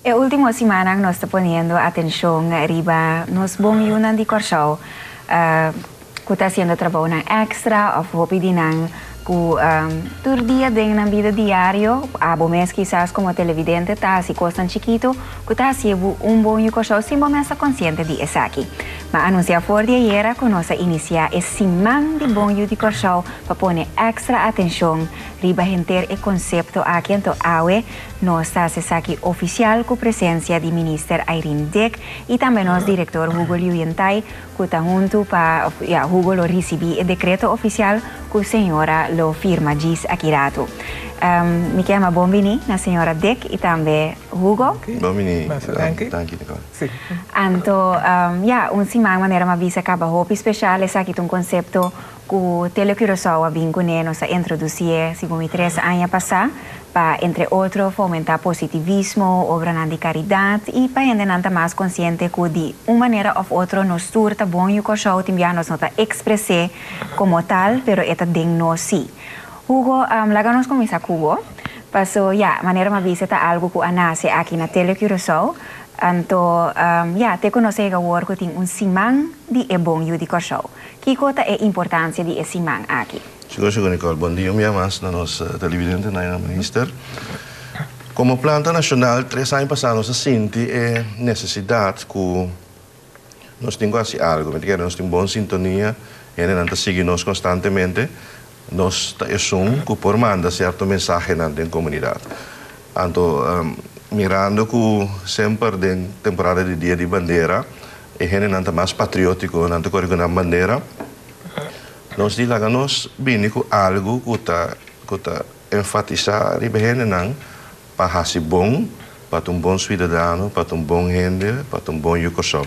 E último simannan nos ta poniendo atenshon riba nos bon yunan di Kòrsou ku ta hasiendo trabounan èkstra òf hopi di nan ku tur dia den nan bida diario, abo mes kisas komo televidente ta hasi kosnan chikitu ku ta hasié bo un bon yu Kòrsou sin bo mes ta konsiente di esaki. M'a anunsiá for di ayera ku nos a inisiá e siman di bon yu di Kòrsou pa pone èkstra atenshon riba henter e konsepto aki anto awe Nos ta hasi esaki ofisial ku presensia di Minister Irene Dick i tambe nos Direktor Hugo Liuyentai ku ta huntu pa, ya, Hugo lo risibí e dekreto ofisial ku señora lo firma djis aki ratu. Mi ke yama bon bini na señora Dick i tambe Hugo. Bon bini. Danki, Nicole. Anto, ya, un siman manera m'a bisa kaba hopi speshal. Esaki ta un konsepto Ku Tele Curaçao a bin kuné nos a introdusié segun mi tres aña pasá pa entre otro fomentá positivismo, obranan di karidat i pa hendenan ta mas konsiente ku di un manera òf otro nos tur ta bon yu Kòrsou tin bia nos no ta ekspres'é komo tal pero e ta den nos sí. Hugo, laga nos kuminsá ku bo paso ya manera mi a bisa ta algu ku a nase aki na Tele Curaçao anto ya te ku nos a yega awor ku tin un siman di e bon yu di Kòrsou. Kiko ta e importancia di e siman aki? Sigur sigur Nicole. Bon dia un bia mas na nos televidentenan i na minister. Komo planta nashonal tres aña pasá nos a sinti e nesesidat ku nos tin ku hasi algu. Mi ta kere nos tin bon sintonia, hendenan ta sigui nos konstantemente. Nos ta esun ku por manda sierto mensahenan den komunidat. Anto mirando ku semper den temporada di Dia di Bandera e hendenan ta mas patriótiko, nan ta kore ku nan bandera, nos di laga nos bini ku algu ku ta ku ta enfatisá riba e hendenan pa hasi bon, pa ta un bon suidadano, pa ta un bon hende, pa ta un bon yu Kòrsou.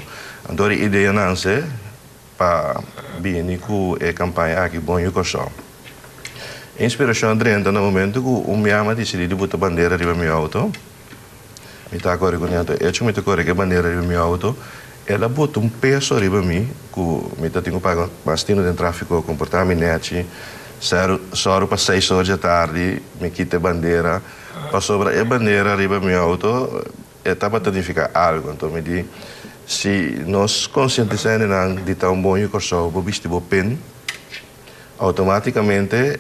Anto e idea nanse Pa bini ku e kampaña aki Bon Yu Kòrsou. E inspirashon a drenta na momentu ku un miama disidí di buta bandera riba mi outo. Mi ta kore ku neto echo mi ta kore ku e bandera riba mi outo. El a buta un peso riba mi ku mi ta tin ku paga mas tinu den tráfiko, komportá mi nèchi, sòru pa seis or dje tardi mi kita e bandera. Pasobra e bandera riba mi outo E tabata nifiká algu. Anto mi di, Si nos konsientisá hendenan di ta un bon yu Kòrsou, bo bisti bo pin, outomátikamente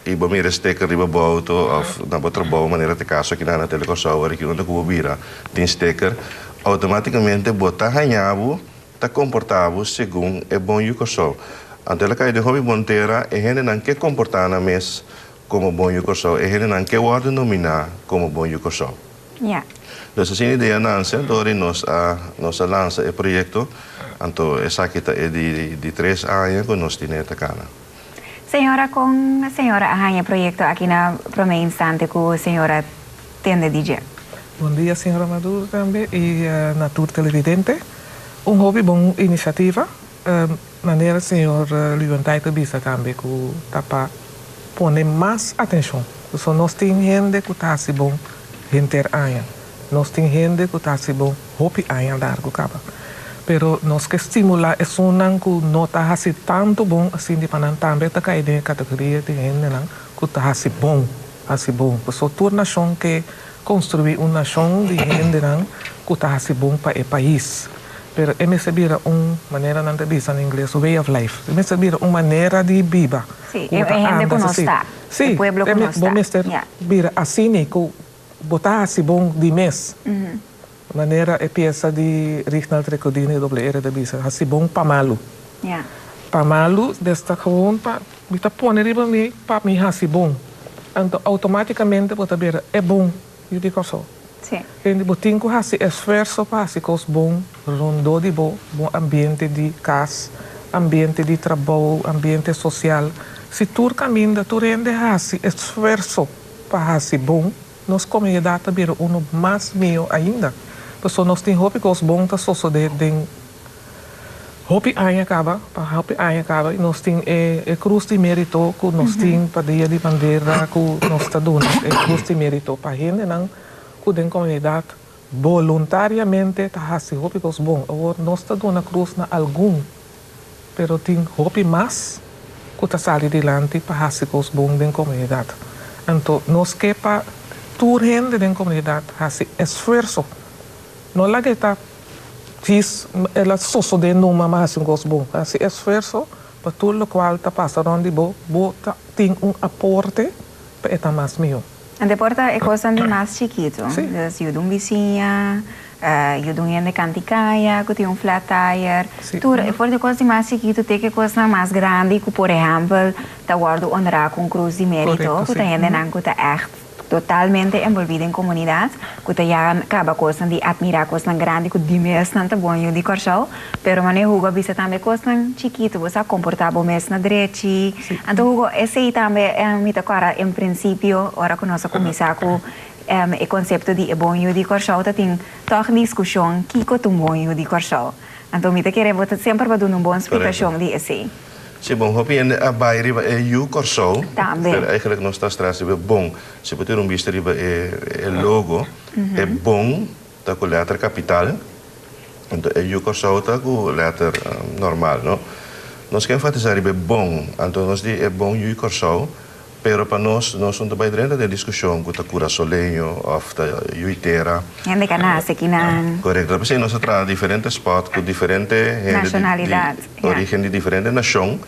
i bo mira e steker riba bo outo òf na bo trabou, manera ta e kaso aki na Tele Kòrsou, ora ki unda ku bo bira tin steker, outomátikamente bo ta haña bo ta komportá bo segun e bon yu Kòrsou. Anto el a kai den hopi bon tera, e hendenan ke komportá nan mes Komo bon yu Kòrsou, e hendenan ke wòrdu nominá komo bon yu Kòrsou. Ja. Dus asina idea nanse, anto ora nos a nos a lansa e proyekto, anto esaki ta e di di tres aña ku nos tine ta kana. Señora, kon señora a haña e proyekto aki na promé instante ku señora tende di dje? Bon dia señora Maduro tambe i na tur televidente. Un hopi bon inisiativa. Manera señor Lubentay ta bisa tambe cu ta pa pone mas atencion. Pasobra nos tin hende cu ta haci bon henter aña. Nos tin hende cu ta haci bon hopi aña largo caba. Pero nos ke stimula esunnan cu no ta haci tanto bon asina pa nan tambe ta cay den e categoria di hendenan cu ta haci bon, haci bon. Pasobra tur nacion ke construi un nacion di hendenan cu ta haci bon pa e pais. Pero e mester bira un, manera nan ta bisa na ingles, way of life. E mester bira un manera di biba. Sí, e hende ku nos ta. Sí, e pueblo ku nos ta. Bo mester bira asina ku bo ta hasi bon di mes. Manera e piesa di Rignald Recordini doble R ta bisa, hasi bon pa malu. Pa malu, des ta gewoon pa, mi ta pone riba mi pa mi hasi bon. Anto automaticamente bo ta bira e bon yu di Kòrsou. Sí. Hende bo tin ku hasi esfuerso pa hasi kos bon rondó di bo, bon ambiente di kas, ambiente di trabou, ambiente sosial. Si tur kaminda tur hende hasi esfuerso pa hasi bon, nos komunidat ta bira unu mas mihó ainda. Pasobra nos tin hopi kos bon ta sosodé den Hopi aña kaba, pa hopi aña kaba i nos tin e e krus di merito ku nos tin pa dia di bandera ku nos ta duna e krus di merito pa hendenan ku den komunidat boluntariamente ta hasi hopi kos bon. Awor nos ta duna krus na algun pero tin hopi mas ku ta sali dilanti pa hasi kos bon den komunidat. Anto nos ke pa. Tur hende den komunidat hasi esfuerso. No laga ta djis el a sosodé numa m'a hasi un kos bon. Hasi esfuerso pa tur lokual ta pasa rònt di bo, bo ta tin un aporte pa e ta mas mihó. Anto por ta e kosnan di mas chikitu. Sí. Dus yuda un bisiña, yuda un hende kanti kaya ku tin un flat tire. Sí. Tur for di kos di mas chikitu te ku e kosnan mas grandi ku por ehèmpel ta wòrdu honrá ku un krus di mérito, Korekto, ku ta sí. hendenan ku ta ègt totalmente envolví den komunidat, ku ta ya kaba kosnan di atmirá, kosnan grandi ku di mes nan ta bon yu di Kòrsou. Pero manera Hugo a bisa tambe kosnan chikitu, bo sa komportá bo mes na drechi. Sí. Anto Hugo, esei tambe mi ta kòrda en prinsipio ora ku nos a kuminsá ku e konsepto di e bon yu di Kòrsou ta tin tòg diskushon kiko ta un bon yu di Kòrsou. Anto mi ta kere bo ta semper bo duna un bon splikashon di esei. Sí, bon, hopi hende a bai riba e Yu Kòrsou, Tambe. pero eigenlijk nos ta stress riba e bon. Si bo tira un bista riba e e logo, e bon ta ku lèter kapital, anto e Yu Kòrsou ta ku lèter normal, no? Nos ke enfatisá riba e bon, anto nos di e bon Yu Kòrsou, pero pa nos, nos no ta bai drenta den diskushon ku ta kurasoleño òf ta yu tera. Hende ka nase kinan. Korekto. P'esei nos a traha diferente spòt ku diferente hende di Nashonalidat, ja. origen di diferente nashon,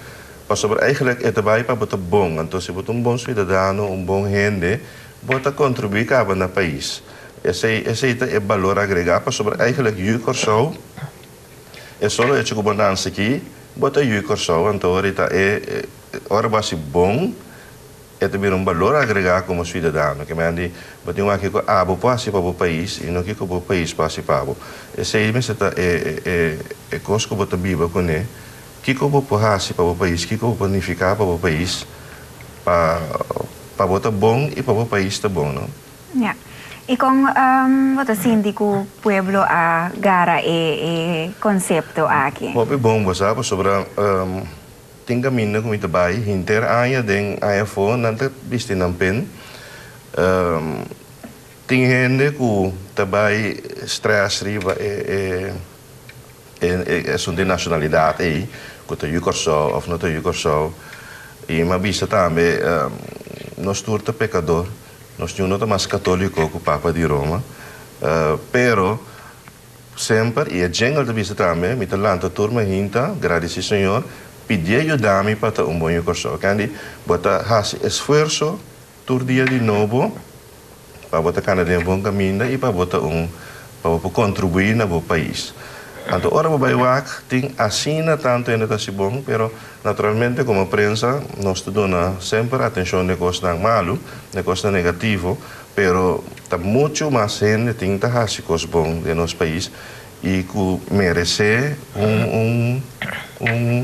pasobra eigenlijk e ta bai pa bo ta bon. Anto si bo ta un bon suidadano, un bon hende, bo ta kontribuí kaba na pais. Esei esei ta e balor agregá, pasobra eigenlijk yu Kòrsou, e solo hecho ku bo nase aki, bo ta yu Kòrsou. Anto ora ta e Ora bo hasi bon, e ta bira un balor agregá komo suidadano. Ke men di, bo tin wak kiko abo por hasi pa bo pais i no kiko bo pais por hasi pa bo. Esei mester ta e e e kos ku bo ta biba kuné. Kiko bo por hasi pa bo pais, kiko bo por nifiká pa bo pais pa pa bo ta bon i pa bo pais ta bon, no? Ya. I kon bo ta sinti ku pueblo a gara e e konsepto aki? Hopi bon, bo sa, pasobra Tin kaminda ku mi ta bai hinter aña den aña afó nan ta bisti nan pen. Tin hende ku ta bai strès riba e e asuntu di nashonalidat ei, ku ta yu Kòrsou òf no ta yu Kòrsou. I mi a bisa tambe nos tur ta pekador, nos niun no ta mas katóliko ku Papa di Roma, pero Semper, i e jingle ta bisa tambe, mi ta lanta tur mahinta, gradisí Señor, pidié yuda mi pa ta un bon yu Kòrsou. Candy, bo ta hasi esfuerso tur dia di nobo pa bo ta kana den bon kaminda i pa bo ta un, pa bo por kontribuí na bo pais. Anto ora bo bai wak, tin asina tantu hende ta hasi bon, pero naturalmente komo prensa nos ta duna semper atenshon na e kosnan malu, na e kosnan negativo, Pero ta mucho mas hende tin ta haci cos bon den nos pais y cu merece un un un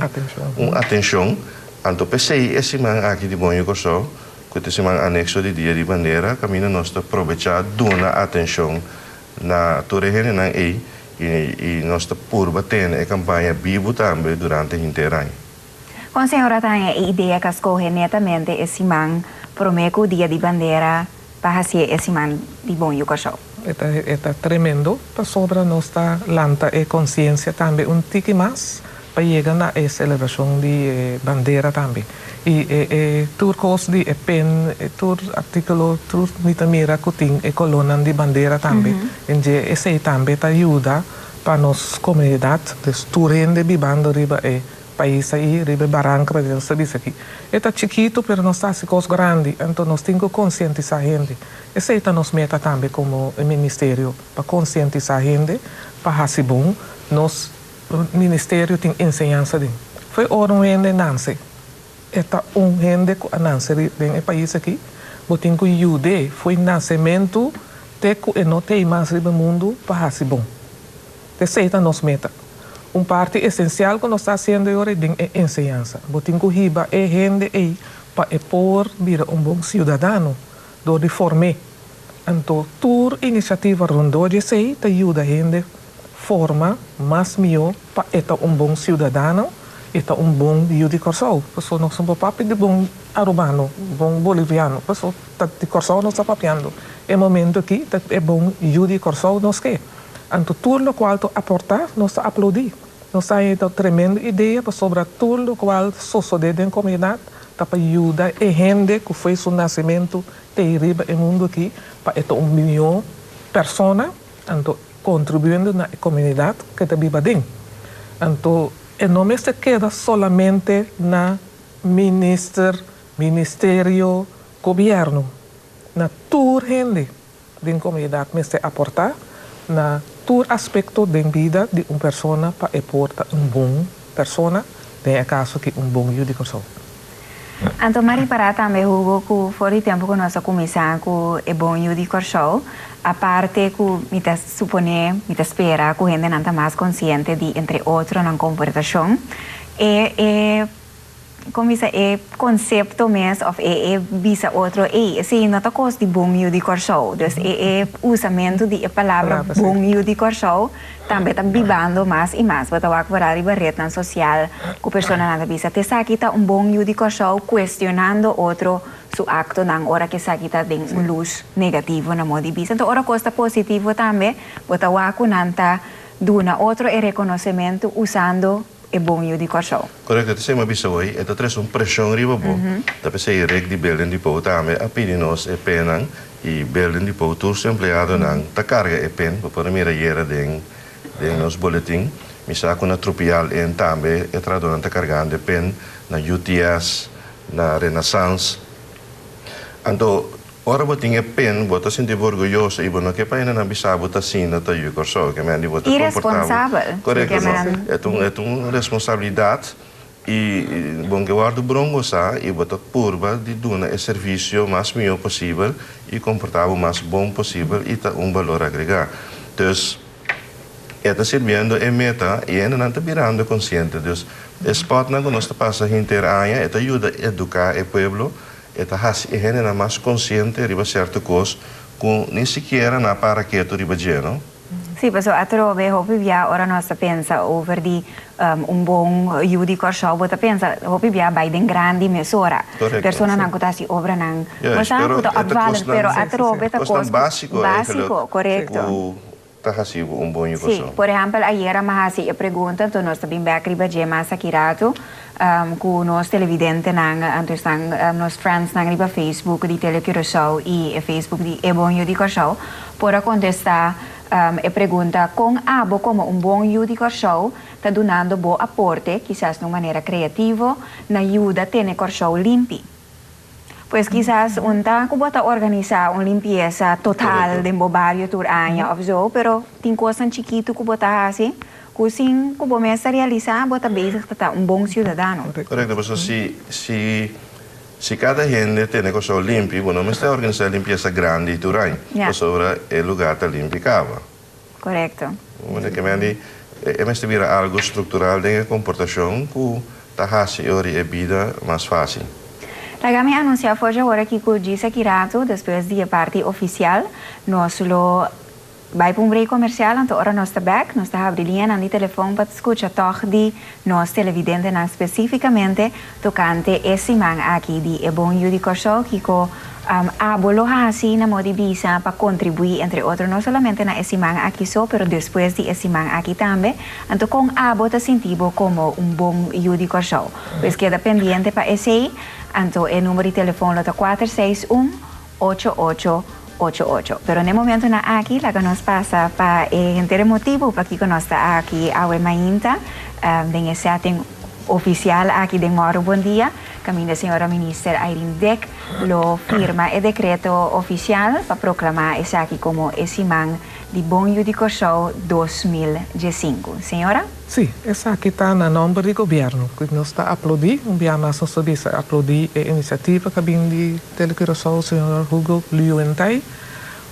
un atencion. Anto p'esey e siman aki di Bon Yu Corsou, cu ta e siman anexo di Dia di Bandera, caminda nos ta probecha duna atencion na tur e hendenan ey y y nos ta purba tene e campaña bibo tambe durante henter aña. Con señora ta haña e idea ca scoge netamente e siman prome cu Dia di Bandera pa hacié e siman di Bon Yu Corsou? E ta e ta tremendo pasobra nos ta lanta e conciencia tambe un tiki mas pa yega na e celebracion di e bandera tambe. Y e e tur cos di e pen, e tur articulo, tur mi ta mira cu tin e colornan di bandera tambe. En dje esey tambe ta yuda pa nos comunidad, dus tur hende bibando riba e Pais ei riba e baranka pa nos ta bisa aki. E ta chikitu pero nos ta hasi kos grandi, anto nos tin ku konsientisá hende. Esei ta nos meta tambe komo e ministerio, pa konsientisá hende pa hasi bon. Nos ministerio tin enseñansa den. Fo'i ora un hende nanse, e ta un hende ku a nanse den e pais aki, bo tin ku yud'é fo'i nasementu te ku e no t'ei mas riba e mundu pa hasi bon. Esei ta nos meta. Un parti esensial ku nos ta hasiendo e ora ei den e enseñansa. Bo tin ku hiba e hende ei pa e por bira un bon siudadano dor di form'é. Anto tur inisiativa rondó di esei ta yuda hende forma mas mihó pa e ta un bon siudadano i ta un bon yu di Kòrsou. Pasobra nos no por papia di bon arubano, bon boliviano, pasobra ta di Kòrsou nos ta papiando. E momento aki ta e bon yu di Kòrsou nos ke. Anto tur lokual ta aportá, nos ta aplaudí. Nos ta haña e ta tremendo idea pasobra tur lokual sosodé den komunidat Ta pa yuda e hende ku for su nasementu te riba e mundu aki pa e ta un mihó persona, anto kontribuyendo na e komunidat ku e ta biba aden. Anto e no mester keda solamente na minister, ministerio, gobièrnu. Na tur hende den komunidat mester aportá na tur aspekto den bida di un persona pa e por ta un bon persona, den e kaso aki un bon yu di Kòrsou. Anto m'a ripará tambe, Hugo, ku for di tempu ku nos a kuminsá ku e bon yu di Kòrsou, aparte ku mi ta suponé, mi ta spera ku hendenan ta mas konsiente di entre otro nan komportashon, e e kon bisa e konsepto mes òf e e bisa otro, ey, esei no ta kos di bon yu di Kòrsou. Dus e e usamentu di e palabra bon yu di Kòrsou tambe ta bibando mas i mas. Bo ta wak por ariba retnan sosial ku personanan ta bisa t'esaki ta un bon yu di Kòrsou kuestionando otro su aktonan ora ku esaki ta den un lus negativo na modo di bisa. Anto ora kos ta positivo tambe bo ta wak ku nan ta duna otro e rekonosementu usando e bon yu di Kòrsou. Korekto, ta esei mi a bisa hoy, e ta trese un preshon riba bo. Ta p'esei Rick di Building Depot tambe a pidi nos e pennan i Building Depot tur su empleadonan ta karga e pen. Bo por a mira ayera den den nos boletin. Mi sa ku na Trupial en tambe e trahadónan ta kargando e pen, na UTS, na Renaissance. Anto ora bo tin e pen bo ta sinti bo orguyoso i bo no ke pa hende nan bisa bo ta asina ta yu Kòrsou. Ke men di bo ta komportá bo. Iresponsabel. Korekto, no. E ta un e ta un responsabilidat i bo ke wòrdu brongosá i bo ta purba di duna e servisio mas mihó posibel i komportá bo mas bon posibel i ta un balor agregá. Dus e ta sirbiendo e meta i hendenan ta birando konsiente. Dus e spòtnan ku nos ta pasa henter aña e ta yuda eduká e pueblo. E ta hasi e hendenan mas konsiente riba sierto kos ku ni sikiera nan a para ketu riba dje, no? Sí, pasobra atrobe hopi bia ora nos ta pensa over di un bon yu di Kòrsou, bo ta pensa hopi bia bai den grandi mesora. Personanan ku ta hasi obranan, bo sa ku ta opvallend, pero atrobe ta kos básiko, korekto. Ta hasi bo un bon yu Kòrsou? Sí, por ehèmpel ayera mi a hasi e pregunta, anto nos ta bin bèk riba dje mas aki ratu, ku nos televidentenan, anto esnan nos friendsnan riba Facebook di Tele Curaçao i e Facebook di E Bon Yu di Kòrsou, por a kontestá e pregunta kon abo komo un bon yu di Kòrsou ta dunando bo aporte, kisas na un manera kreativo, na yuda tene Kòrsou limpi. Pues kisas un ta ku bo ta organisá un limpiesa total den bo bario tur aña òf zo, pero tin kosnan chikitu ku bo ta hasi ku sin ku bo mes ta realisá bo ta bezig ta ta un bon siudadano. Korekto, pasobra si si si kada hende tene Kòrsou limpi, bo no mester organisá limpiesa grandi tur aña, pasobra e lugá ta limpi kaba. Korekto. Bo ke men di e mester bira algu struktural den e komportashon ku ta hasi e ora e bida mas fásil. Laga mi anunsiá for dje ora ki ku djis aki ratu, despues di e parti ofisial, nos lo bai pa un break komersial, anto ora nos ta bèk, nos ta habri liñanan di telefòn pa skucha tòg di nos televidentenan spesífikamente tokante e siman aki di e Bon Yu di Kòrsou, kiko abo lo hasi na modo di bisa pa kontribuí entre otro no solamente na e siman aki so, pero despues di e siman aki tambe. Anto kon abo ta sinti bo komo un bon yu di Kòrsou? Pues keda pendiente pa esei. Anto e number di telefon lo ta 4 6 1 8888. Pero n'e momentonan aki laga nos pasa pa e henter e motibu pakiko nos ta aki awe mainta den e setting ofisial aki den Mòru Bon Dia, kaminda señora Minister Irene Dick lo firma e dekreto ofisial pa proklamá esaki komo e siman di Bon Yu di Kòrsou 2015. Señora? Sí, esaki ta na nòmber di gobièrnu ku nos ta aplaudí, un bia mas nos ta bisa aplaudí e inisiativa ku a bin di Tele Curaçao, señor Hugo Leeuwentij,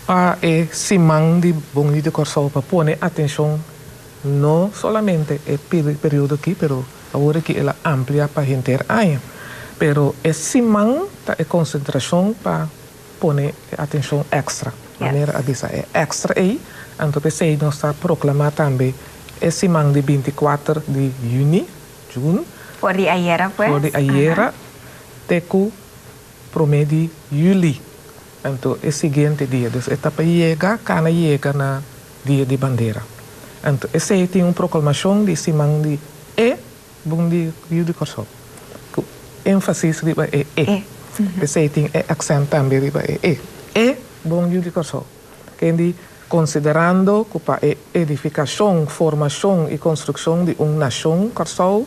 pa e siman di Bon Yu di Kòrsou pa pone atenshon no solamente e periodo aki, pero awor aki el a amplia pa henter aña. Pero e siman ta e konsentrashon pa pone e atenshon èkstra. Manera a bisa e èkstra ei, anto p'esei nos ta proklamá tambe e siman di 24 di yüni, june. For di ayera pues. For di ayera te ku 1 di yüli. Anto e siguiente dia. Dus e ta pa yega, kana yega na Dia di Bandera. Anto esei tin un proklamashon di siman di e Bon di Yu di Kòrsou. Ku énfasis riba e e. P'esei tin e aksènt tambe riba e e. E bon yu di Kòrsou. Kendi konsiderando ku pa e edifikashon, formashon i konstrukshon di un nashon Kòrsou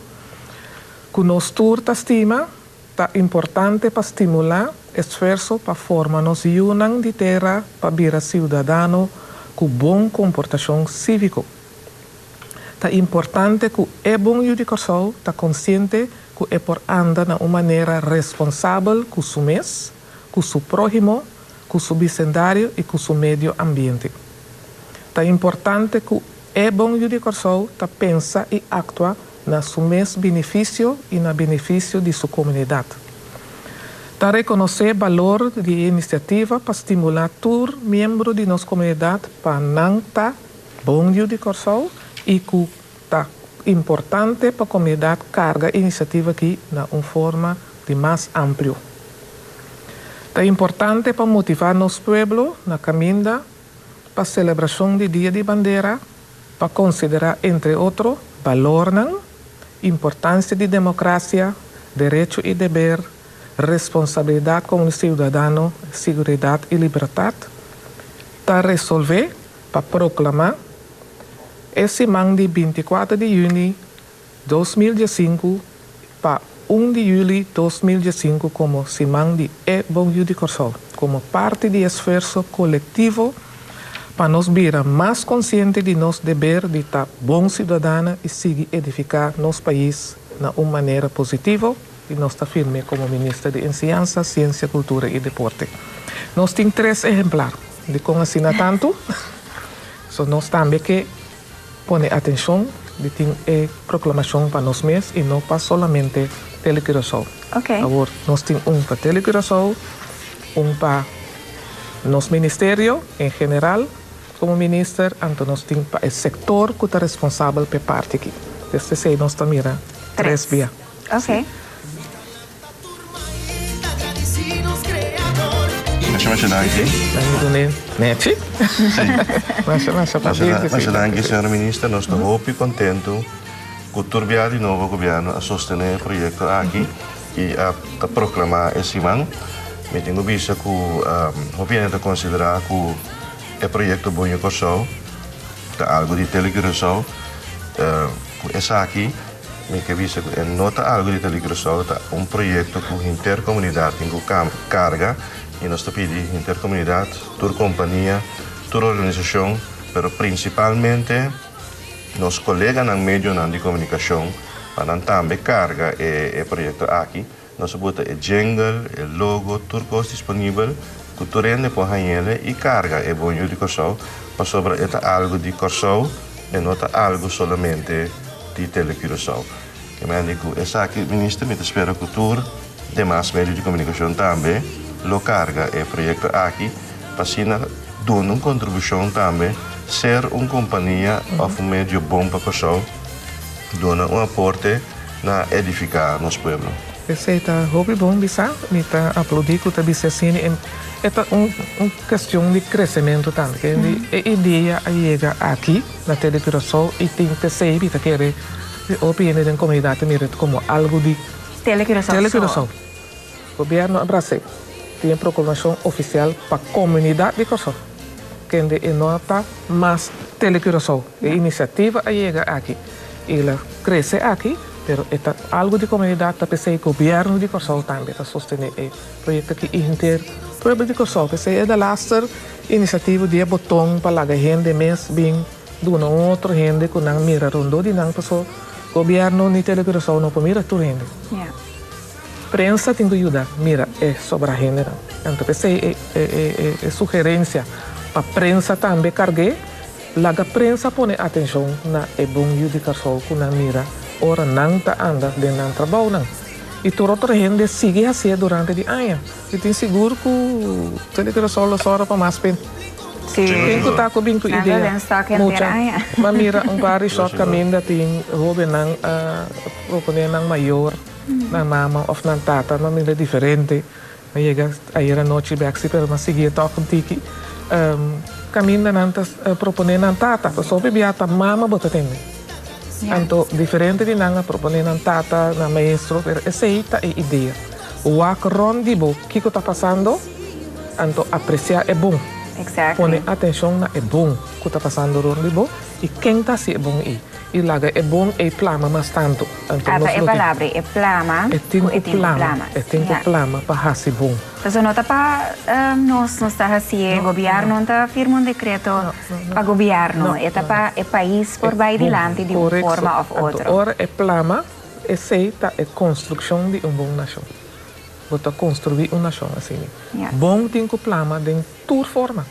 ku nos tur ta stima, ta importante pa stimulá esfuerso pa forma nos yunan di tera pa bira siudadano ku bon komportashon síviko. Ta importante ku e bon yu di Kòrsou ta konsiente ku e por anda na un manera responsabel ku su mes, ku su próhimo, ku su bisendario i ku su medio ambiente. Ta importante ku e bon yu di Kòrsou ta pensa i aktua na su mes benefisio i na benefisio di su komunidat. Ta rekonosé balor di e inisiativa pa stimulá tur miembro di nos komunidat pa nan ta bon yu di Kòrsou i ku ta importante pa komunidat karga e inisiativa akí na un forma di mas amplio. Ta importante pa motivá nos pueblo na kaminda pa selebrashon di Dia di Bandera pa konsiderá entre otro balornan, importansia di demokrasia, derecho i deber, responsabilidat komo siudadano, siguridat i libertat. Ta resolvé pa proklamá e siman di 24 di yüni 2015 pa 1 di yüli 2015 komo Siman di e Bon Yu di Kòrsou, komo parti di esfuerso kolektivo pa nos bira mas konsiente di nos deber di ta bon siudadano i sigui edifiká nos pais na un manera positivo i nos ta firm'é komo Minister di Enseñansa, Siensia, Kultura i Deporte. Nos tin tres ehemplar. Dikon asina tantu? So nos tambe ke pone atenshon di tin e proklamashon pa nos mes i no pa solamente Telecuraçao. Awor nos tin un pa Telecuraçao, un pa nos ministerio en general komo minister, anto nos tin pa e sektor ku ta responsabel pa e parti aki. Des esei nos ta mira tres bia. Masha masha danki. Danki dun'e nechi. Si. Masha masha pabia di si. Masha danki señora minister. Nos ta hopi kontentu ku tur bia di nobo gobièrnu a sostené e proyekto aki i a ta proklamá e siman. Mi tin ku bisa ku hopi hende ta konsiderá ku e proyekto Bon Yu Kòrsou ta algu di Tele Curaçao. Ku esaki Mi ke bisa ku e no ta algu di Telecuraçao, ta un proyekto ku henter komunidat tin ku karga i nos ta pidi henter komunidat, tur kompania, tur organisashon, pero prinsipalmente nos koleganan medionan di komunikashon pa nan tambe karga e proyekto aki. Nos a buta e jingle, e logo, tur kos disponibel ku tur hende por hañ'ele i karga e Bon Yu di Kòrsou pasobra e ta algu di Kòrsou, e no ta algu solamente di Telecuraçao. Ke mende ku esaki, Minister, mi ta spera ku tur demas medio di komunikashon tambe lo karga e proyekto aki pa asina duna un kontribushon tambe ser un kompania òf un medio bon pa Kòrsou duna un aporte na edifiká nos pueblo. Esei ta hopi bon bisa. Mi ta aplaudí ku ta bisa asina. E ta un kestion di kresementu tambe. Kende e idea a yega aki na Tele Curaçao i tin p'esei mi ta kere hopi hende den komunidat ta mira komo algu di Tele Curaçao. Tele Curaçao. Gobièrnu a bras'é. Tin e proklamashon ofisial pa komunidat di Kòrsou. Kende e no ta mas Tele Curaçao. E inisiativa a yega aki. El a krese aki, pero e ta algu di komunidat, ta p'esei gobièrnu di Kòrsou tambe ta sostené e proyekto aki i henter pueblo di Kòrsou. P'esei e delaster inisiativa di e boton pa laga hende mes bin duna un otro hende ku nan mira rondó di nan, paso gobièrnu ni Tele Curaçao no por mira tur hende. Prensa tin ku yuda mira e sobra hendenan. Anto p'esei e sugerensia pa prensa tambe karg'é. Laga prensa pone atenshon na e bon yu di Kòrsou ku nan mira ora nan ta anda den nan trabounan. I tur otro hende sigui hasié durante di aña. Mi tin sigur ku Tele Curaçao lo sòru pa mas pen. Ken ku ta ku bin ku idea? Mucha. M'a mira un par di shòt kaminda tin hóbennan a proponé nan mayor, nan mama òf nan tata. M'a mira diferente. Mi yega ayer anochi bek si pero mi a sigui e tok un tiki. Kaminda nan ta proponé nan tata, pasobra hopi bia ta mama bo ta tende. Anto diferente di nan a proponé nan tata, nan maestro, pero esei ta e idea. Wak rònt di bo kiko ta pasando, anto apresiá e bon. Pone atenshon na e bon ku ta pasando rònt di bo i ken ta hasi e bon ei. I laga e bon ei plama mas tantu. Anto nos lo tin. Ata e palabra ei, e plama ku e tin ku plama. E tin ku plama pa hasi bon. Pasobra no ta pa nos nos ta hasié, gobièrnu no ta firma un dekreto pa gobièrnu, e ta pa e pais por bai dilanti di un forma òf otro. Anto ora e plama, esei ta e konstrukshon di un bon nashon. Bo ta konstruí un nashon asina. Bon tin ku plama den tur forma,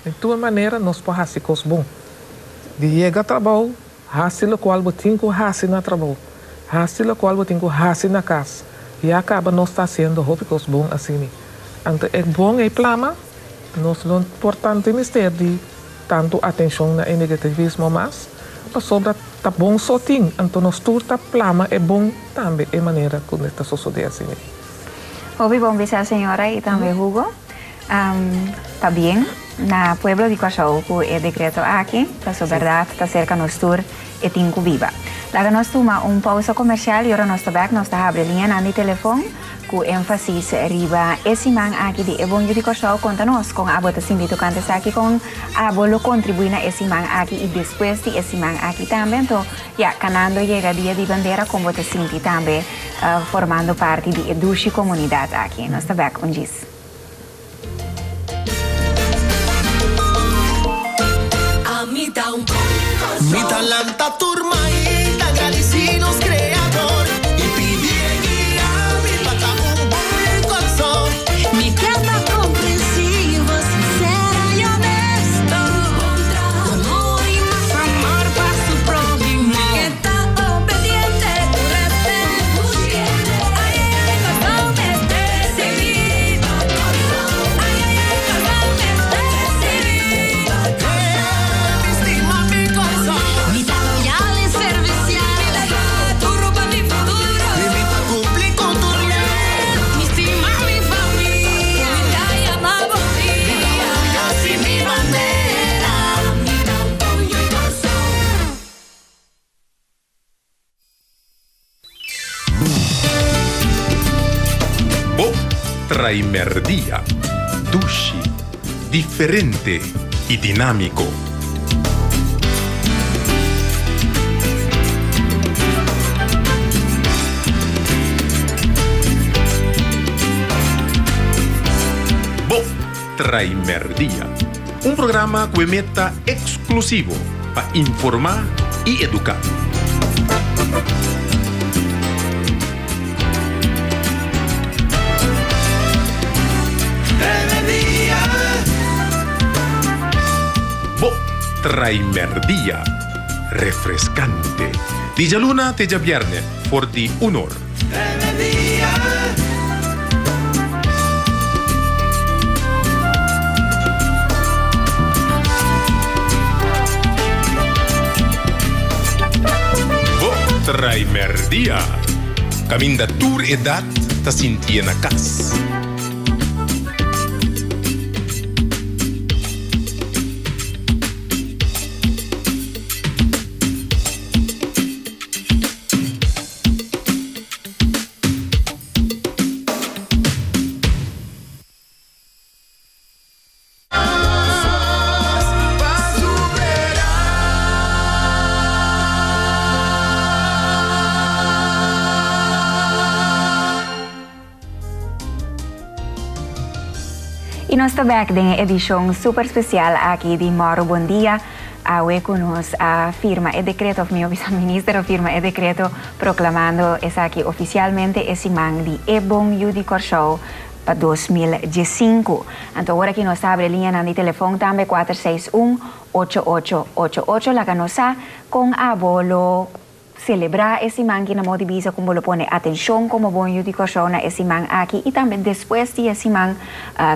den tur manera nos por hasi kos bon. Di yega trabou, hasi lokual bo tin ku hasi na trabou, hasi lokual bo tin ku hasi na kas. Ya kaba nos ta hasiendo hopi kos bon asina. Anto e bon ei plama. Nos lo por tantu mester di tantu atenshon na e negativismo mas, pasobra ta bon so tin, anto nos tur ta plama e bon tambe e manera ku ta sosodé asina. Hopi bon bisa señora y tambe Hugo. Pabien na pueblo di Kòrsou ku e dekreto aki, paso bèrdat ta serka nos tur e tin ku biba. Laga nos tuma un pousa komersial y ora nos ta bèk nos ta habri liñanan di telefon. Ku énfasis riba e siman aki di E Bon Yu di Kòrsou, konta nos kon abo ta sinti tokante esaki, kon abo lo kontribuí na e siman aki i despues di e siman aki tambe. Anto, ya, kanando yega Dia di Bandera, kon bo ta sinti tambe formando parti di e dushi komunidat aki. Nos ta bèk un djis. Mi ta lanta tur mai ta gradisí nos Kreador i pidi e guia mi pa ta un bon Kòrsou. Mi ke ta komprensivo, sinsera i honesto. Amor i mas amor pa su próhimo. Mi ke ta obediente ku respeto. Ai ai ai Kòrsou mester sigui. Ai ai ai Kòrsou mester sigui. Mi ta loyal i servisial. Mi ta duro pa mi futuro. Mi ta cumpli cu tur ley. Mi stima mi famia. Mi ta yama bo dia. Mi ta orguyoso di mi bandera. Mi ta un bon yu di Kòrsou. Bo Traimerdia, dushi, diferente y dinámico. Bo Traimerdia, un programa cu e meta exclusivo pa informa y educa. Bo Traimerdia, refrescante. Di djaluna te djabierne for di un or. Bo Traimerdia, caminda tur edad ta sintié na cas. Y nos ta bek den e edicion super special aki di Moro Bon Dia. Awe cu nos a firma e decreto, of miho bisa minister a firma e decreto proclamando esaki oficialmente e siman di E Bon Yu di Corsou pa 2015. Anto awor aki nos ta habri e liñanan di telefon tambe 461 8888 laga nos sa con abo lo. selebrá e siman ki na modo di bisa kon bo lo pone atenshon komo bon yu di Kòrsou na e siman aki i tambe despues di e siman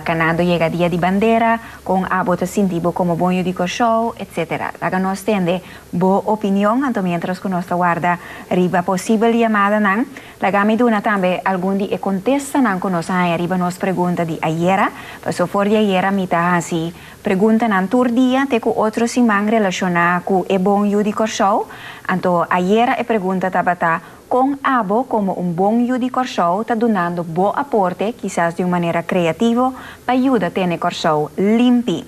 kanando yega dia di bandera kon abo ta sinti bo komo bon yu di Kòrsou etsetera. Laga nos tende bo opinion anto mientras ku nos ta warda riba posibel yamadanan laga mi duna tambe algun di e kontestanan ku nos a haña riba nos pregunta di ayera paso for di ayera mi ta hasi Preguntanan tur dia te ku otro siman relashoná ku e bon yu di Kòrsou. Anto ayera e pregunta tabata, Kon abo komo un bon yu di Kòrsou ta dunando bo aporte, kisas di un manera kreativo, pa yuda tene Kòrsou limpi?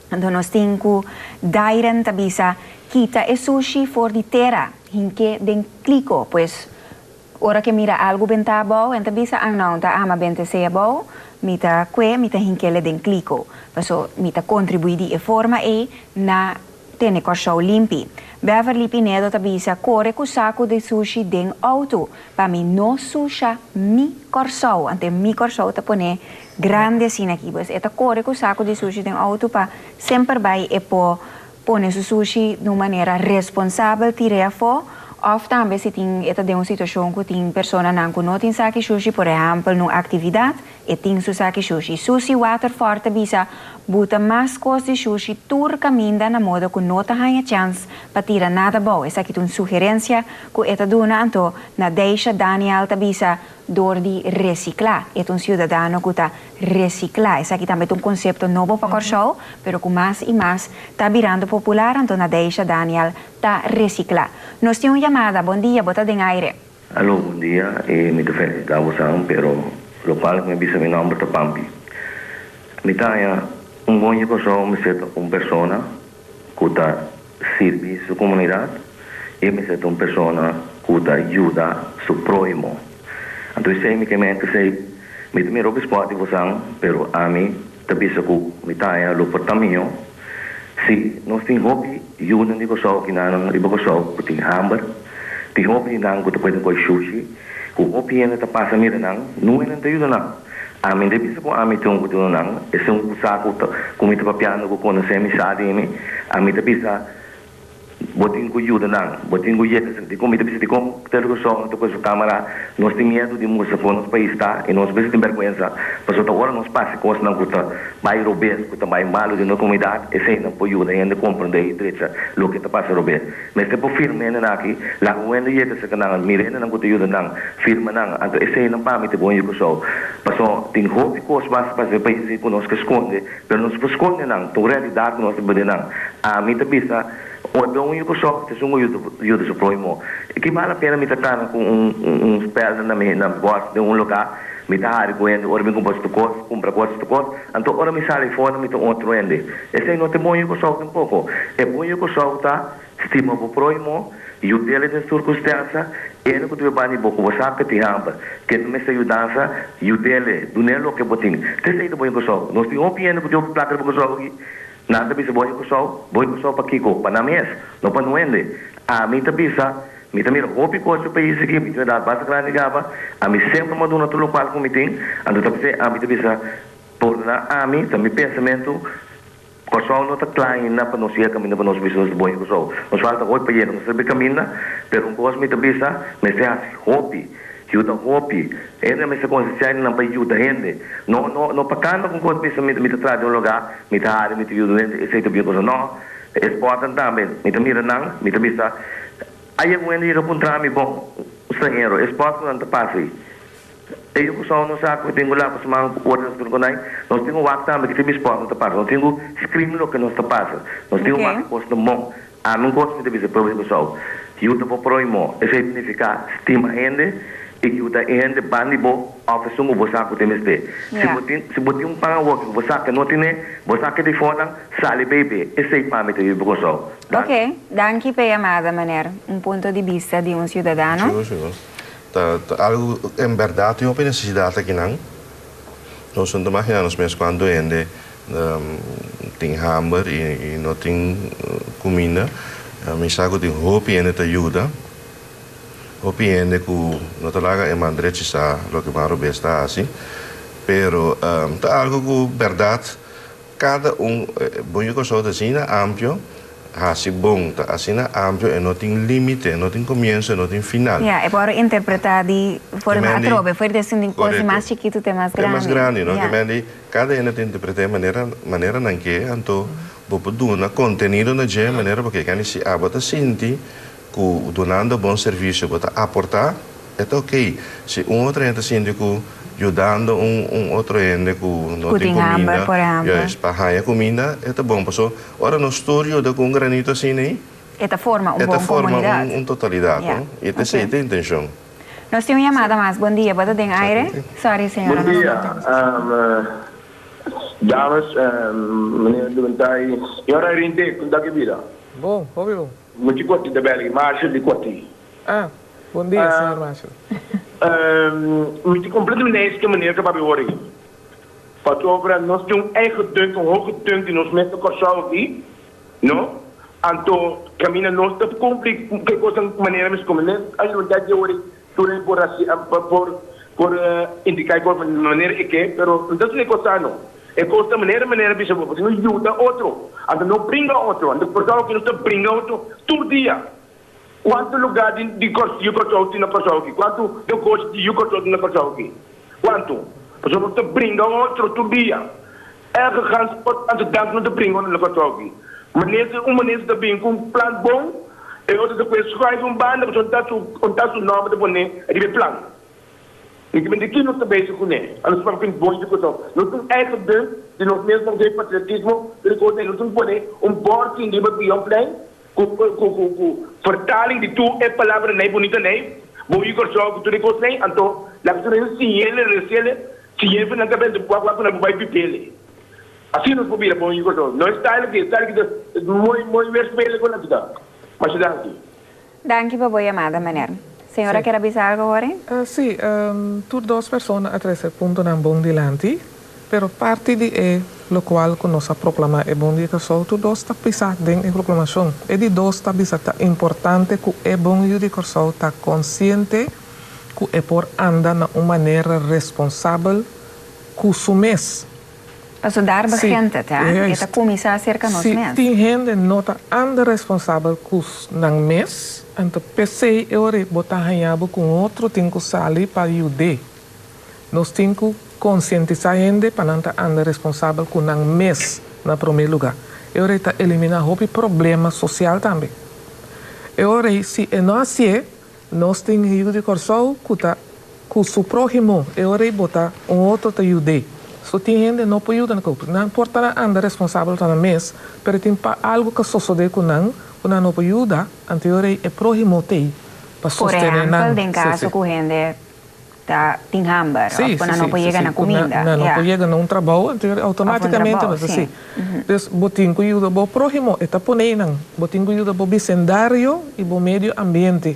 Anto nos tin ku Dairen ta bisa, Kita e sushi for di tera, hink'é den kliko. Pues Ora ke mira algu bentá abou, en ta bisa, An no, ta ama benta esei abou, mi ta kue, mi ta hink'ele den kliko. Paso mi ta kontribuí di e forma ei na tene Kòrsou limpi. Beverly Pinedo ta bisa, Kore ku saku di sushi den outo, pa mi no susha mi Kòrsou. Ante mi Kòrsou ta pone grandi asina aki. Pues e ta kore ku saku di sushi den outo pa semper bai e por Pone su sushi di un manera responsabel tir'é afó, òf tambe si tin e ta den un situashon ku tin personanan ku no tin saki shushi, por ehèmpel na un aktividat, e tin su saki shushi. Susi Waterfort ta bisa, Buta mas kos di shushi tur kaminda na moda ku no ta haña chèns pa tira nada abou. Esaki ta un sugerensia ku e ta duna anto na Deisha Daniel ta bisa, Dor di resiklá. E ta un siudadano ku ta resiklá. Esaki tambe ta un konsepto nobo pa Kòrsou, pero ku mas i mas ta birando popular, anto Nadeisha Daniel ta resiklá. Nos tin un yamada. Bon dia, bo ta den aire. Alo, bon dia. E mi ta felisitá bosan, pero lokual ku mi bisa mi nòmber ta Pampi. Mi ta haña un bon di Kòrsou mester ta un persona ku ta sirbi su komunidat i mester ta un persona ku ta yuda su próhimo. Anto esei mi ke mente esei mi ta mira hopi spòt di bosan pero ami ta bisa ku mi ta haña lo por ta mihó si nos tin hopi yunan di Kòrsou kinanan riba Kòrsou ku tin hamber, tin hopi di nan ku ta pone koi shushi ku hopi hende ta pasa mira nan, nunga nan ta yuda nan. Ami ta bisa ku ami tin un ku duna nan, esun ku sa ku ta ku mi ta papiando ku konosé mi sa di mi, ami ta bisa Bo tin ku yuda nan, bo tin ku yega esaki. Dikon mi ta bisa dikon Televisor no ta kue su kamera? Nos tin miedu di mustra kon nos pais ta i nos mester tin bèrgwensa pasobra ta ora nos pasa e kosnan ku ta bai robes, ku ta bai malu den nos komunidat, eseinan por yuda hende komprendé i drecha loke ta pasa robes. Mester por firma hendenan aki, laga un hende yega serka nan, mira hendenan ku ta yuda nan, firma nan. Anto eseinan pa mi ta bon Kòrsou. Pasobra tin hopi kos mas ta pasa den e pais ei ku nos ke skonde. Pero nos por skonde nan, ta un realidat ku nos ta bende nan. Ami ta bisa, ora un yu Kòrsou ta esun ku yuda su próhimo. Ki bal la pena mi ta kana ku un un spèlda na mi na mi bòs den un lugá, mi ta hari ku hende ora mi kumpra su kos, kumpra kos su kos, anto ora mi sali afó mi ta un otro hende. Esei no ta e bon yu Kòrsou tampoko. E bon yu Kòrsou ta Stima bo próhimo, yud'el den sirkunstansia, el ku ta beba di bo ku bo sa ku tin hamber, ke ta mester yudansa, yud'el, dun'el loke bo tin. Ta esei ta bo Kòrsou. Nos tin hopi hende ku tin hopi plaka riba Kòrsou aki, nan ta bisa bo Kòrsou, bo Kòrsou pakiko? Pa nan mes, no pa no hende. Ami ta bisa, mi ta mira hopi kos riba pais aki, mi tin un edat basta grandi kaba, ami semper m'a duna tur lokual ku mi tin, anto ta p'esei ami ta bisa, pordona ami, ta mi pensamentu, Kòrsou no ta kla ainda pa nos yega kaminda pa nos bisa nos ta bon Kòrsou. Nos falta hopi pa yega, nos ta riba e kaminda, pero un kos mi ta bisa, mester hasi hopi, yuda hopi. Hende mester konsiensiá hende nan pa yuda hende. No no no pa kanta ku un kos bisa mi mi ta traha den un lugá, mi ta hari, mi ta yuda hende, esei ta bien kòrsou. No, e spòtnan tambe, mi ta mira nan, mi ta bisa, a yega un hende yega puntra mi, bon, un stranhero, e spòt ku nan ta pasa ei, E yu ku sòu no sa ku tin ku laba su man ku ora nos tin ku nai. Nos tin ku wak tambe ki tin spòt no ta pasa. Nos tin ku screen loke nos ta pasa. Nos tin ku wak e kos ta bon. Ami un kos mi ta bisa pueblo di Kòrsou, yuda bo próhimo, esei signifiká stima hende i yuda e hende ban di bo òf esun ku bo sa ku tin mester. Si bo tin si bo tin un pan awoki ku bo sa ke no tine, bo sa ke di fonan, sali bebe. Esei pa mi ta yuda Kòrsou. Danki. Ok, danki p'e yamada, meneer. Un punto di bista di un siudadano. Sigur, sigur. Ta algu en bèrdat tin hopi nesesidat akinan. Nos no ta imaginá nos mes kuantu hende tin hamber i no tin kuminda. Mi sa ku tin hopi hende ta yuda, hopi hende ku no ta laga e man drechi sa loke man robes ta hasi. Pero ta algu ku bèrdat kada un, bon yu Kòrsou ta asina amplio. Hasi bon ta asina amplio, e no tin límite, e no tin komienso, e no tin final. Ja, e por interpretá di forma atrobe, for di esun kos mas chikitu te mas grandi. Te mas grandi, no? Ke men di kada hende ta interpretá e manera manera nan ke, anto bo por duna kontenido na dje manera bo ke. Kende si abo ta sinti ku dunando bon servisio bo ta aportá, e ta okey. Si un otro hende ta sinti ku yudando un un otro hende ku no Ku tin tin hamber, kuminda, por ehèmpel. juist, pa haña kuminda, e ta bon. Paso ora nos tur yuda ku un granito asina ei, E ta forma un e ta bon forma komunidat. un un totalidat, Ja, no? I ta esei oké. ta e intenshon. Nos tin un yamada mas. Bon dia, bo ta den aire? Sorry, señora, Bon nos dia, no tin. Dames, meneer Duentay. Señora Irene, kon ta ki bida? Bon, hopi bon. Muchi koti ta bel aki, Marshall di koti. Ah, bon dia, señor Marshall. Mi ta completamente eens cu meneer ta papia hoor aki. Pasobra nos tin un eigen dunk, un hoge dunk di nos mes na Corsou aki, no? Anto caminda nos ta cumpli cu e cosnan manera mes como mes a yuda di hoor tur e por haci, por por indica e cos manera e ke, pero no ta asina e cos ta no. E cos ta manera manera bisa bo, pasobra no yuda otro, anto no bringa otro, anto Corsou aki nos ta bringa otro tur dia. Kuantu lugá di di yu Kòrsou tin na Kòrsou aki? Kuantu negoshi di yu Kòrsou tin na Kòrsou aki? Kuantu? Pasobra nos ta bringa otro tur dia. Elke gans otro dank nos ta bringa otro na Kòrsou aki. Minister, un minister ta bin ku un plan bon, e otro ta kue schuif un banda pasobra ta su un ta su nòmber ta pone riba e plan. Mi ta mende ki nos ta bezig kuné? A nos papia ku bon yu Kòrsou. Nos tin eigen dunk di nos mes nan ke patriotismo, pero e kos ei nos tin pone un bòrchi riba Bionplein Ku ku ku ku vertaling di tur e palabranan ei bunita nei, bo yu Kòrsou ku tur e kosnan ei, anto laga tur hende siñ'el resiel siñ'el for nan kabes wak wak ku nan por bai pipele. Asina nos por bira bon yu Kòrsou. No e style aki, e style aki ta mooi mooi weerspelen ku nan ta. Masha danki. Danki pa bo yamada, meneer. Señora kier a bisa algo hori? Sí, tur dos persona a trece puntonan bon dilanti, pero parti di e locual cu nos a proclama e Bon Di Corsou, tur dos ta pisa den e proclamacion. E di dos ta bisa ta importante cu e Bon Yu di Corsou ta consciente cu e por anda na un manera responsabel cu su mes. Paso daar begint het, hè? E ta kuminsá serka nos mes. Si tin hende no ta anda responsabel ku nan mes, anto p'esei e ora bo ta haña bo ku un otro tin ku sali pa yud'é. Nos tin ku konsientisá hende pa nan ta anda responsabel ku nan mes na promé lugá. E ora ei ta eliminá hopi problema sosial tambe. E ora ei si e no hasié, Nos tin yu di Kòrsou ku ta ku su próhimo, e ora ei bo ta un otro ta yud'é. So tin hende no por yuda nan, nan por ta anda responsabel pa nan mes, pero tin pa algu ka sosodé ku nan ku nan no por yuda, anto e ora ei e próhimo t'ei pa Por sostené ehèmpel, nan. den Sí, kaso sí. ku hende ta tin hamber Sí, òf ku sí, nan no sí, por sí, yega sí, na ku nan kuminda, nan no ya. por yega na un trabou, anto e ora Òf un outomátikamente trabou, nan ta sí. sí. Dus bo tin ku yuda bo próhimo, e ta pone einan. Bo tin ku yuda bo bisendario i bo medio ambiente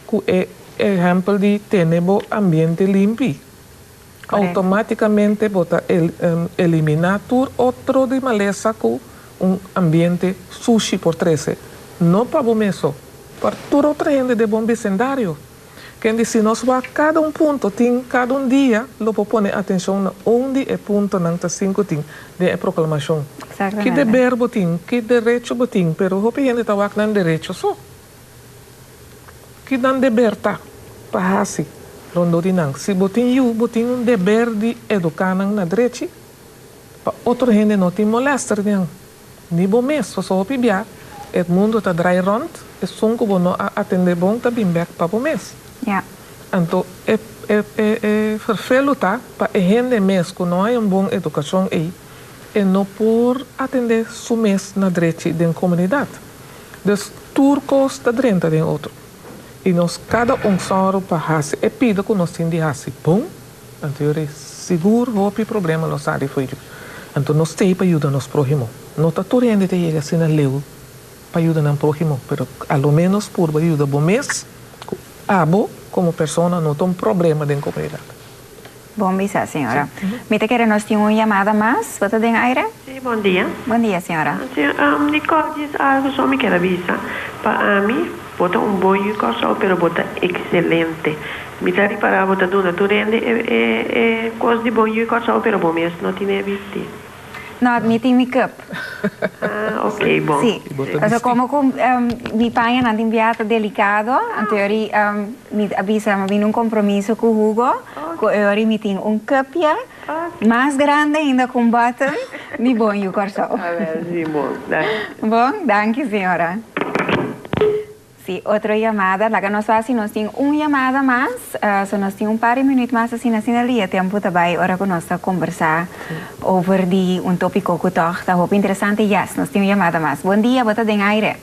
ku e ehèmpel di tene bo ambiente limpi. Outomátikamente bo ta eliminá tur otro di malesa ku un ambiente sushi por trese, no pa bo mes so, pa tur otro hende den bo bisendario. Ken di si nos wak kada un punto tin kada un dia lo por pone atencion na un di e puntonan ta sin cu tin den e proclamacion. Ki deber bo tin, ki derecho bo tin, pero hopi hende ta wak nan derecho so. Ki nan deber ta pa haci rondó di nan. Si bo tin yu bo tin un deber di educa nan na drechi pa otro hende no tin molester di nan. Ni bo mes, pasobra hopi bia e mundo ta drai rond, esun ku bo no a atendé bon ta bin bèk pa bo mes. Ja. Anto e e e e ferfelu ta pa e hende mes ku no hay un bon edukashon ei, e no por atendé su mes na drechi den komunidat. Dus tur kos ta drenta den otro. I nos kada un sòru pa hasi e pida ku nos tin di hasi bon. Anto yo rei, Sigur hopi problema lo sali fo'i dje. Anto nos t'ei pa yuda nos próhimo. No ta tur hende ta yega asina leu pa yuda nan próhimo, pero a lo ménos purba yuda bo mes ku abo komo persona no ta un problema den komunidat. Bon bisa, señora. Mi ta kere nos tin un yamada mas. Bo ta den aire? Sí, bon dia. Bon dia, señora. Sí, Nicole djis algo so mi kier a bisa. Pa ami, bo ta un bon yu Kòrsou, pero bo ta ekselente. Mi ta ripará bo ta duna tur hende e e e kos di bon yu Kòrsou, pero bo mes no tine bisti. No, mi tin mi cup. Ah, ok, bon. Si. Paso como cu mi pañanan tin bia ta delicado, anto yori mi a bisa mi a bini un compromiso cu Hugo, cu yori mi tin un cupje mas grande ainda cu un button di Bon Yu Kòrsou. Awel, si, bon. Danki. Bon, danki señora. Si, otro yamada. Laga nos wak si nos tin un yamada mas. So nos tin un par di minuut mas asina, asina lia tempu ta bai ora ku nos ta kombersá over di un tópiko ku tòg ta hopi interesante. Yes, nos tin un yamada mas. Bon dia, bo ta den aire.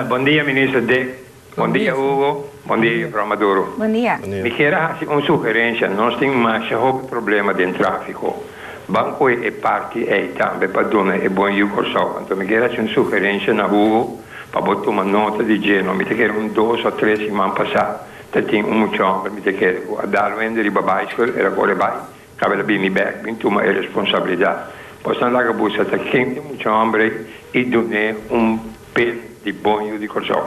Bon dia Minister Dick, bon dia Hugo, bon dia Juffrouw Maduro. Bon dia. Mi kier a hasi un sugerencia, nos tin masha hopi problema den trafico, ban koe e parti ey tambe pa duna e bon yu Corsou, anto mi kier hasi un sugerencia na Hugo, Pa bo tuma nota di dje no mi ta kere un dos o tres siman pasá ta tin un mucha homber mi ta kere ku a dal wende riba baiskel el a kore bai kaba el a bini bek bin tuma e responsabilidat bosnan laga busa ta ken e mucha homber ei i dun'é un pen di bon yu di Kòrsou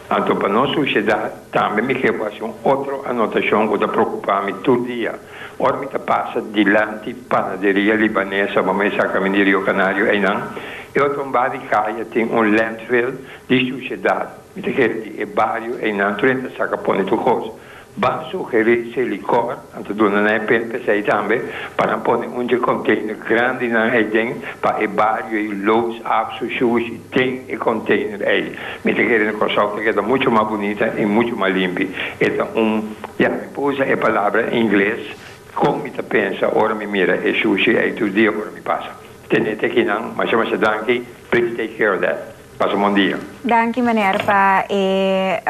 anto pa nos susiedat tambe mi ke bo hasi un otro anotashon ku ta preokupa mi tur dia ora mi ta pasa dilanti panaderia libanesa bo mesa kaminda di Rio Canario einan E otro un bar di kaya tin un landfill di shushedat. Mi ta kere di e bario einan tur hende ta saka pone tur kos. Ban sugerí Selikor, nan ta duna nan e pen p'esei tambe, pa nan pone un dje container grandinan ei den pa e bario ei loos af su shushi den e container ei. Mi ta kere na Kòrsou ta keda muchu mas bunita i muchu mas limpi. E ta un, ya, mi por usa e palabra ingles kon mi ta pensa ora mi mira e shushi ei tur dia ora mi pasa. Tene te kinan, masha masha danki, please take care of that. Pasa un bon dia. Danki meneer pa e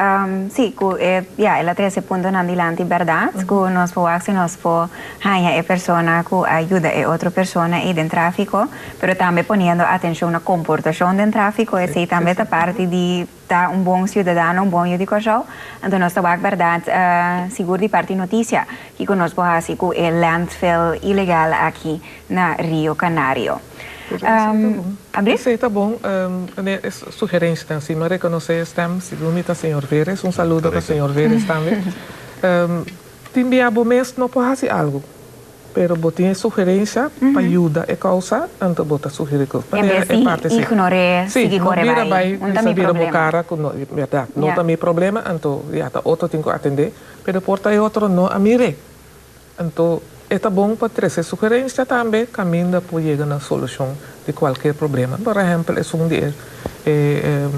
si ku e ya el a trese puntonan dilanti bèrdat ku nos por wak si nos por haña e persona ku a yuda e otro persona ei den tráfiko pero tambe poniendo atenshon na komportashon den tráfiko esei tambe ta parti di ta un bon siudadano un bon yu di Kòrsou anto nos ta wak bèrdat sigur di parti notisia kiko nos por hasi ku e landfill ilegal aki na Rio Canario. Abri? Esei ta bon. Meneer, e sugerencianan si mi a reconoce e stem, segun mi ta señor Veres. Un saludo pa señor Veres tambe. Tin bia bo mes no por haci algo, pero bo tin e sugerencia pa yuda e causa, anto bo ta sugeri cu. En bes di ignor'é, sigui core bai. Un ta mi problema. Bira bo cara cu no, berdad, no ta mi problema, anto ya ta otro tin cu atende, pero por ta e otro no a mir'é. Anto e ta bon pa trese sugerencia tambe caminda por yega na solucion di cualkier problema. Por ehempel esun di e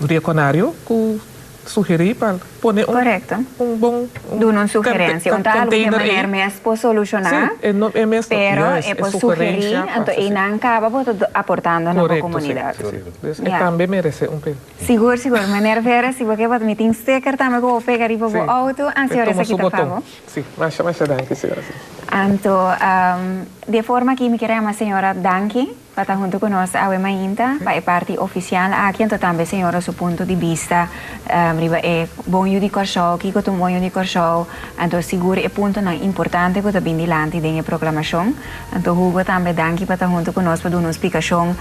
Rio Canario cu sugeri pa pone un Correcto. un bon Duna un sugerencia. Un ta algo cu e container maner ey. mes por soluciona, Si, e no e mes no, pero juist, e e por sugeri, sugerencia pa anto haci. eynan caba bo ta aportando na bo Correcto, si, comunidad. si, si. Dus e Ja. tambe merece un pin. Sigur, sigur. Meneer Veres, si bo ke bo ta mi tin sticker tambe cu bo pega riba bo Si. auto, E ansi ora tuma esaki su ta pa boton. bo. Si, masha masha danki señora si. Anto di e forma aki mi kier yama señora danki pa ta hunto ku nos awe mainta pa e parti ofisial aki anto tambe señora su punto di bista riba e bon yu di Kòrsou, kiko ta un bon yu di Kòrsou, anto sigur e puntonan importante ku ta bin dilanti den e proklamashon. Anto Hugo tambe danki pa ta hunto ku nos pa duna un splikashon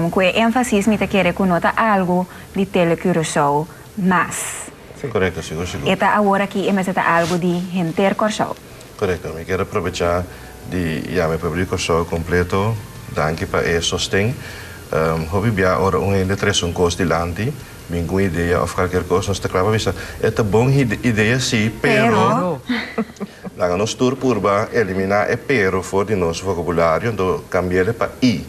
ku e énfasis mi ta kere ku no ta algu di Tele Curaçao mas. Korekto, sigur sigur. E ta awor aki e mester ta algu di henter Kòrsou. Korekto, mi kier aprovechá di yama e pueblo di Kòrsou kompleto danki pa e sosten. Hopi bia ora un hende trese un kos dilanti, bin ku un idea òf kalker kos, nos ta kla pa bisa e ta bon idea si, pero laga nos tur purba eliminá e pero for di nos vokabulario, anto kambi'el pa i.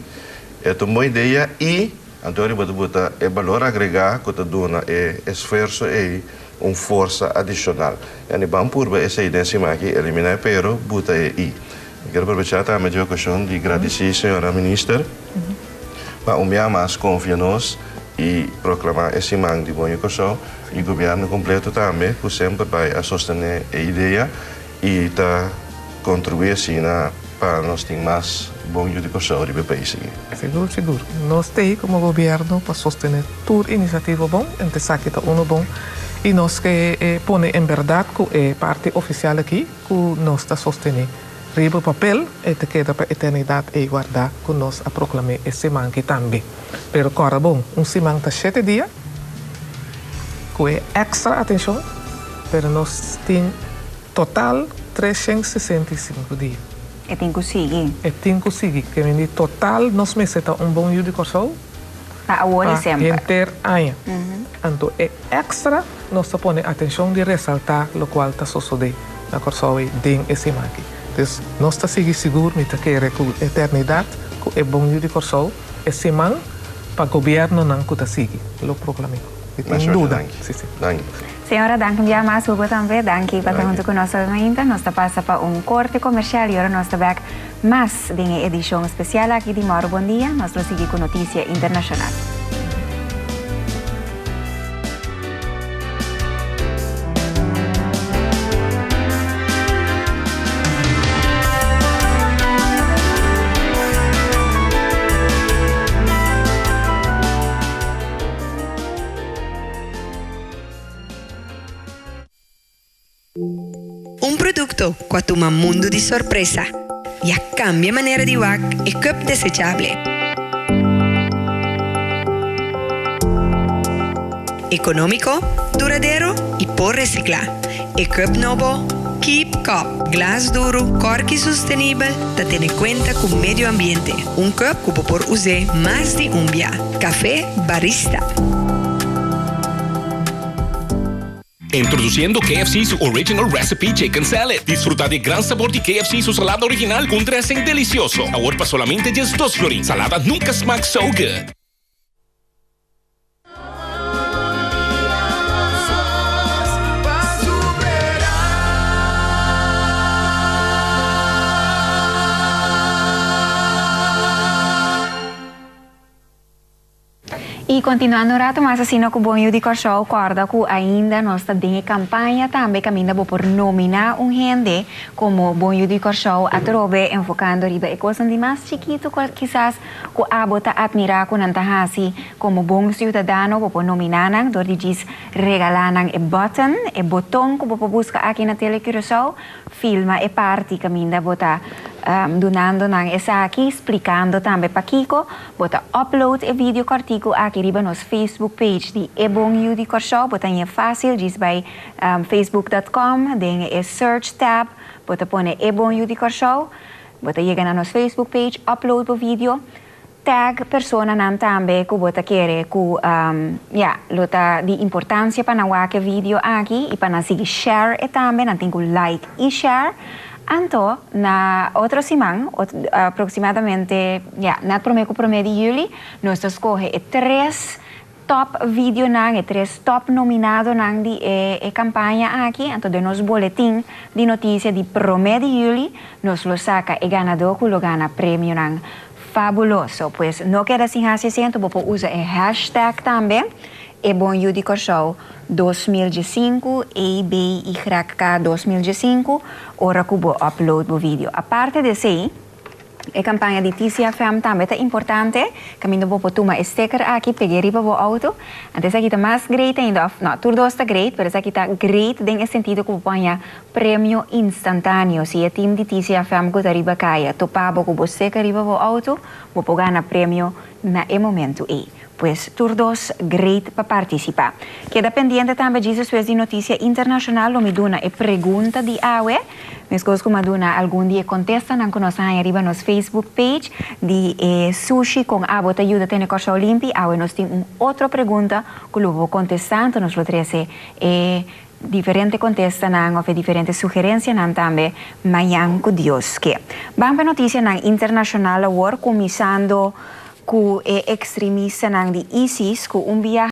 E ta un bon idea i. Anto riba ta buta e balor agregá ku ta duna e esfuerso ei un forsa adishonal. Yani ban purba esei den siman aki, eliminá e pero, buta e i. Mi kier aprovechá tambe di e okashon di gradisí señora Minister pa un bia mas konfia nos i proklamá e siman di Bon Yu Kòrsou i gobièrnu kompleto tambe ku semper bai a sostené e idea i ta kontribuí asina pa nos tin mas bon yu di Kòrsou riba e pais aki. Sigur, sigur. Nos t'ei komo gobièrnu pa sostené tur inisiativa bon, enta esaki ta unu bon i nos ke pone en bèrdat ku e parti ofisial aki ku nos ta sostené. Riba papel e ta keda pa eternidat ei wardá ku nos a proklam'é e siman aki tambe. Pero kòrda bon, un siman ta shete dia ku e èkstra atenshon, pero nos tin. Total 365 dia. E tin ku sigui. E tin ku sigui. Ke men di total nos mester ta un bon yu di Kòrsou. Pa awor i semper. Pa henter aña. Anto e èkstra nos ta pone atenshon di resaltá lokual ta sosodé na Kòrsou ei den e siman aki. Dus nos ta sigui sigur, mi ta kere ku eternidat ku e bon yu di Kòrsou e siman pa gobièrnunan ku ta sigui lo proklam'é. Mi tin duda. Si, si. Señora, danki un bia mas. Hugo tambe, danki pa ta huntu ku nos awe mainta. Nos ta pasa pa un korte komershial i ora nos ta bèk mas den e edishon spesial aki di Mòru Bon Dia, nos lo sigui ku notisia internashonal. Un produkto ku a tuma mundu di sorpresa i a kambia manera di wak e cup desechable. Ekonómiko, duradero i por resiklá. E cup nobo Keep Cup, glas duru, kòrki sostenibel, ta tene kuenta ku medio ambiente. Un cup ku bo por us'é mas di un bia. Café Barista. Introduciendo KFC su Original Recipe Chicken Salad. Disfruta di e gran sabor di KFC su salada original cu un dressing delicioso. Awor pa solamente 12 florin. Salada nunca smaak so good. I kontinuando un ratu mas asina ku Bon Yu di Kòrsou, kòrda ku ainda nos ta den e kampaña tambe kaminda bo por nominá un hende komo Bon Yu di Kòrsou atrobe enfokando riba e kosnan di mas chikitu ku kisas ku abo ta atmirá ku nan ta hasi komo bon siudadano. Bo por nominá nan dor di djis regalá nan e button, e boton ku bo por buska aki na Tele Curaçao. Filma e parti kaminda bo ta dunando nan esaki, splikando tambe pakiko. Bo ta upload e video kòrtiku aki riba nos Facebook page di E Bon Yu di Kòrsou. Bo ta hañ'é fásil, djis bai facebook dot com, den e search tab bo ta pone E Bon Yu di Kòrsou. Bo ta yega na nos Facebook page, upload bo video, tag personanan tambe ku bo ta kere ku ya lo ta di importansia pa nan wak e video aki i pa nan sigui share e tambe, nan tin ku like i share. Anto na otro siman, aproximadamente ya na prome ku prome di juli, nos ta skohe e tres top videonan, e tres top nominadonan di e e kampaña aki. Anto den nos boletin di notisia di prome di juli nos lo saka e ganadó ku lo gana premionan fabuloso. Pues no keda sin hasi esei, anto bo por usa e hashtag tambe. E Bon Yu di Kòrsou 2015, EBYK 2015, ora ku bo upload bo video. Aparte di esei, e kampaña di TCFM tambe ta importante, kaminda bo por tuma e sticker aki peg'é riba bo outo. Anto esaki ta mas great ainda, òf no, tur dos ta great, pero esaki ta great den e sentido ku bo por haña premio instantáneo. Si e tim di TCFM ku ta riba kaya topa bo ku bo sticker riba bo outo, bo por gana premio na e momentu ei. Pues tur dos great pa participa. Keda pendiente tambe djis despues di noticia internacional lo mi duna e pregunta di awe, mescos cu mi a duna algun di e contestanan cu nos a haña riba nos Facebook page di e sushi con abo ta yuda tene Corsou limpi, awe nos tin un otro pregunta cu lo bo contesta anto nos lo trece e diferente contestanan of e diferente sugerencianan tambe mañan cu Dios ke. Ban pa noticianan internacional awor cuminsando Ku e ekstremistanan di ISIS ku un biaha.